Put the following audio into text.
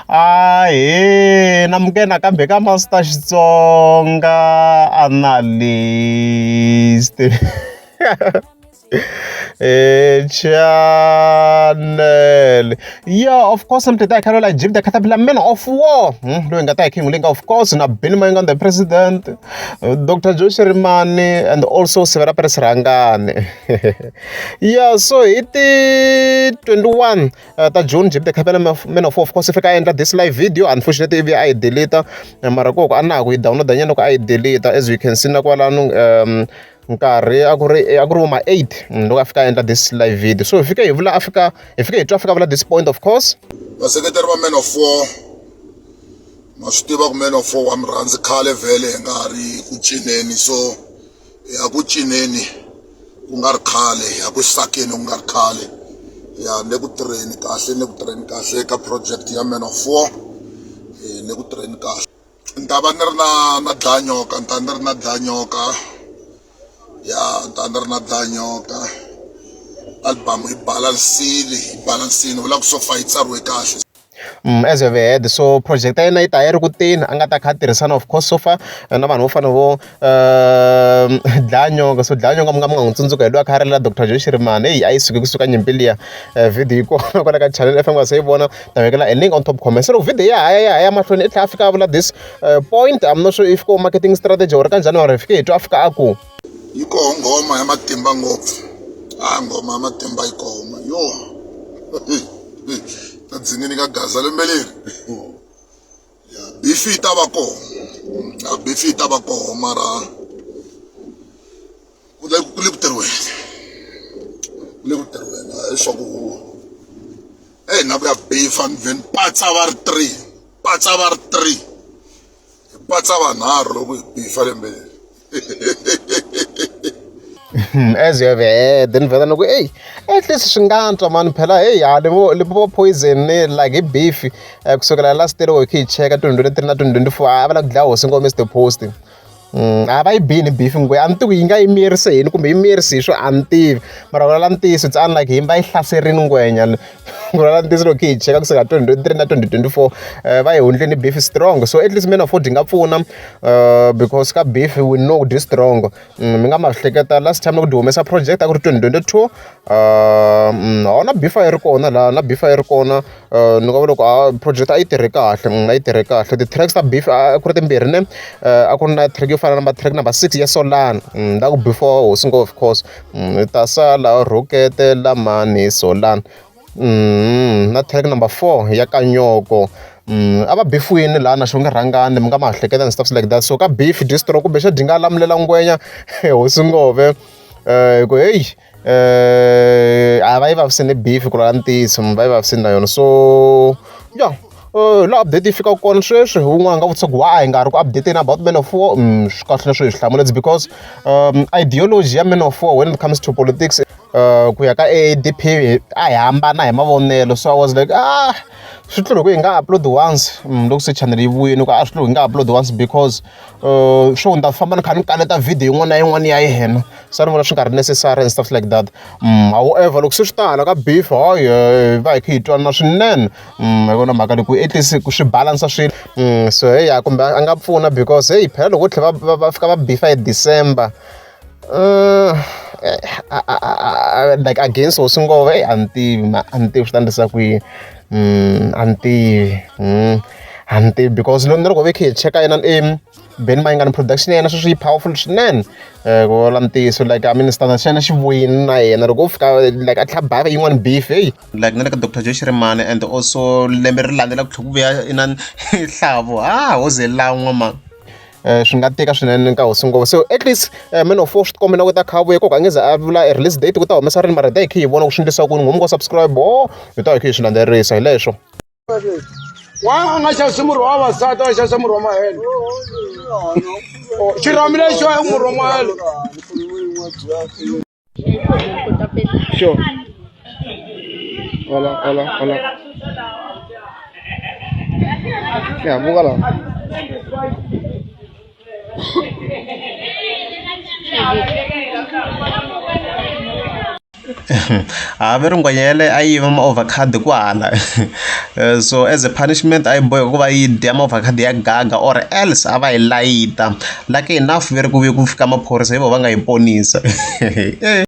Ahee namukela nakambe ka Master Xitsonga Analyst channel yeah of course mi tita hi kha la Jim the Caterpillar man of war loyi nga ta hi King Linga of course na Benny Mayengani the president Dr Joe Shirimani and also Sivera Paris Rhangani yeah so hi ti 21 ta June Jim the Caterpillar man of war of course i fika a endla this live video unfortunately ivi a yi delete mara koko a na ha ku yi download nyana loko a yi delete as you can see na kwalano nkarhi a ku ri a ku ri vo ma 8 loko a fika a endla this live video so hi fike hi vula a fika hi fike hi twa a fika a vula this point of course Vaseketeri va Man of War ma swi tiva ku Man of War wa mi rhandzi khale vhele hi nga ha ri ku cineni so ya ku cineni ku nga ri khale ya ku sakeni ku nga ri khale ya le ku tirheni kahle le ku tirheni kahle ka project ya Man of War le ku tirheni kahle ni ta va ni ri na na dlanyoka ni ta ni ri na dlanyoka ya ni ta ni ri na dlanyoka album yi balansile yi balansile vula ku so far yi tsariwe kahle. As you have heard so project ya yena yi ta yi ri ku teni a nga ta kha a tirhisana of course so far na vanhu vo fana vo dlaya nyoka so dlaya nyoka mi nga mi nga n'wi tsundzuka hi loyi a kha a rilela Doctor Joe Shirimani heyi a yi suke kusuka nyimpi liya video yi kona kwala ka channel F M nga se yi vona ta vekela a link on top comment se loko video ya ha ya ya ha ya mahlweni i tlhela a fika a vula this point I'm not sure if ko marketing strategy or kanjhani or hi fike hi twa a fika a ku Yi koho nghoma ya matimba ngopfu a nghoma ya matimba yi koho yo ta dzinini ka gaza lembe leri ya beef yi ta va koho ya beef yi ta va koho mara ku le ku le ku tirhiweni ku le ku tirhiweni leswaku eyi na ku ya beef-a ni vhe ni patsa va ri three patsa va ri three hi patsa vanharhu loko hi beef-a lembe leri. As you have heard ni vhela ni ku eyi at least swi nga antswa mani phela heyi ha Limpopo poison like hi beef kusukela last year loko hi kha hi cheka 2023 na 2024 a va lava ku dlaya hosi ngome Mister Post. A va yi bini beef ngwe a ni tivi ku yi nga yi miyerise yini kumbe yi miyerisi hi swo a ni tivi mara vulavula ntiyiso it's unlike him va yi hlaserile ngwenya ku vulavula ntiyiso loko hi cheka kusuka 2023 na 2024 va yi hundlini beef strong so at least man of food yi nga pfuna because ka beef we know dyi strong mi nga ma hleketa last time loko dyi humesa project a ku ri 2022 na beef a yi ri kona laha na beef a yi ri kona ni nga vula ku a project a yi tirhe kahle a yi tirhe kahle ti-tracks ta beef a ku ri timbirhi ne a ku ri na track yo fana na track number 6 ya Solana la ku before hosi ngopfu of course yi ta sala rhukete la mhani Solana na track number 4 ya Kanyoko a va beef-wini laha na Xongi Rhangani mi nga ma hleketa and stuff like that so ka beef distro kumbe xa dyi nga lamulela ngwenya hosi ngove hi ku heyi a va yi vavisini beef ku lava ntiyiso va yi vavisini na yona so ya laha update yi fikaka kona sweswi wun'wana a nga vutisa ku why hi nga ri ku update-eni about man of war swi kahle leswi hi swi hlamula it's because ideology ya man of war when it comes to politics ku ya ka A_D_P a hi hambana hi mavonelo so I was like ah swi tlula ku hi nga upload once loko se channel yi vuyile ku a swi tlula hi nga upload once because swo ni ta famba ni kha ni kaneta video yin'wana na yin'wana ya yena se ni vona swi nga ri necessary and stuff like that however loko se swi ta hala ka beef hayi hi va hi kha hi twanana swinene hi yona mhaka leyi ku at least ku swi balance swilo so heyi kumbe a nga pfuna because heyi phela loko vo tlhela va fika va beef-a hi December like against hosi ngove eyi a ni tivi a ni tivi swi ta endlisa ku yini a ni tivi a ni tivi because na loko ve kha hi cheka yena Benny Mayengani production ya yena sweswi yi powerful swinene ku vula ntiyiso like I mean standard xa yena xi vuyile na yena loko o fika like a tlhela a ba yin'wani beef heyi like na le ka Doctor Joe Shirimani and also lembe ri landzelaka ku tlhela ku vuya inani Hlavu ha ho ze lan'wa mani swi nga tika swinene ka hosi ngopfu so at least man of war swi tikomba na ku ta kha vuya koko a nge ze a vula release date ku ta humesa rini mara hi ta hi kha hi vona ku swi endlisiwa ku yini ngo subscribe o hi ta hi kha hi swi landzelerisa hi leswo Wa a nga xavisi murhi wa vavasati a xavisa murhi wa mahele xirhami lexi i murhi wa mahele. Sure. Hola, hola, hola. Ya, buka la. Hambi ri ngwenya yaleyo a yi yiva ma-avocado kwahala so as a punishment a yi boheka ku va yi dya ma-avocado ya gaga or else a va yi layita. Lucky enough ve ri ku vuye ku fika maphorisa hi vona va nga yi ponisa.